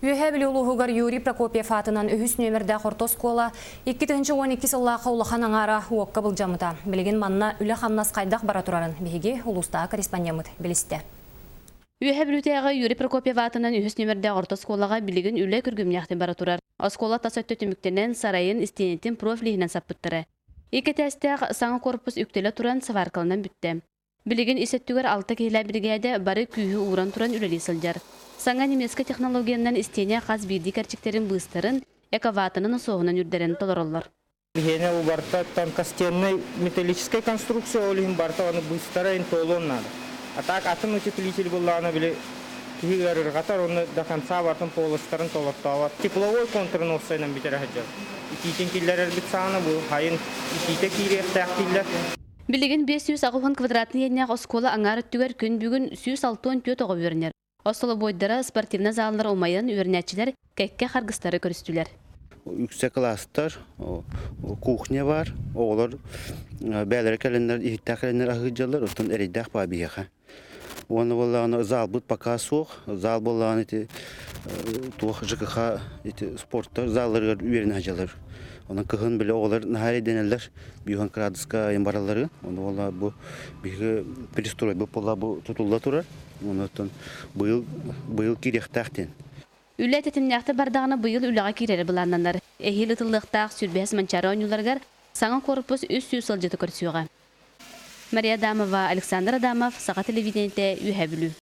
Үөһээ Бүлүү улууһугар Юрий Прокопьев аатынан үһүс нүөмэрдээх орто оскуола 2012 сыллаахха улахан аҥаара уокка былдьаммыта. Билигин манна үлэ-хамнас хайдах бара турарын биһиги улуустааҕы корреспондеммыт билистэ. Үөһээ Бүлүүтээҕи Юрий Прокопьев аатынан үһүс нүөмэрдээх орто оскуолаҕа билигин үлэ күргүмнээхтик бара турар. Оскуола тас өттө түмүктэнэн, сарайын истиэнэтин профилиһинэн саппыттара. Икки этээстээх саҥа корпус үктэлэ туран сваркаланан бүттэ. Билигин ис өттүгэр алта киһилээх биригээдэ бары күүһү ууран туран үлэлии сылдьар. Саҥа немецкэй технологиянан истиэнэ хас биирдии кэрчиктэрин быыстарын эковатанан носуоһунан үрдэрэн толороллор. Биһиэнэ бу барыта тонкостеннай металлическай конструкция, ол иһин барыта ону быыстара иһин туолуон наада. А так атын утеплитель буллаҕына били киһи ыарырҕатар, уонна до конца барытын полостарын толортообот. Тепловой контурун уопсайынан бүтэрэ сылдьар. Итиитин киллэрэрбит саҕана бу хайын итиитэ киириэхтээх дииллэр. Билигин 580 квадратный иэннээх оскуола аҥаар өттүгэр күн бүгүн 164 оҕо үөрэнэр. Остолобуойдара, спортивнай заллара умайан, үөрэнээччилэр кэккэ харгыстары көрүстүлэр. Үксэ кылаастар, кухня бар, оҕолор бэйэлэрэ кэлэннэр, иһиттээх кэлэннэр аһыыр дьаллар, оттон эрэйдээх баа биһиэхэ. Уонна буоллаҕына залбыт пока суох, зал буоллаҕына ити туох ЖКХ ити спорттар залларыгар үөрэнэ сылдьаллар. Онон кыһын били оҕолор наһаа эрэйдэнэллэр, 50 градуска айан бараллары. Ону буолла бу биһиги пристройбут буолла бу тутулла турар. Онон быйыл быйыл киириэхтээх диэн. Үлэ тэтимнээхтик бардаҕына быйыл үлэҕэ киирэрэ былааннанар. Эһиил ытыллыахтаах 25 Манчаары оонньууларыгар саҥа корпус 300 сылдьыты көрсүөҕэ. Мария Адамова, Александр Адамов, Саха телевидениетэ, Үөһээ Бүлүү.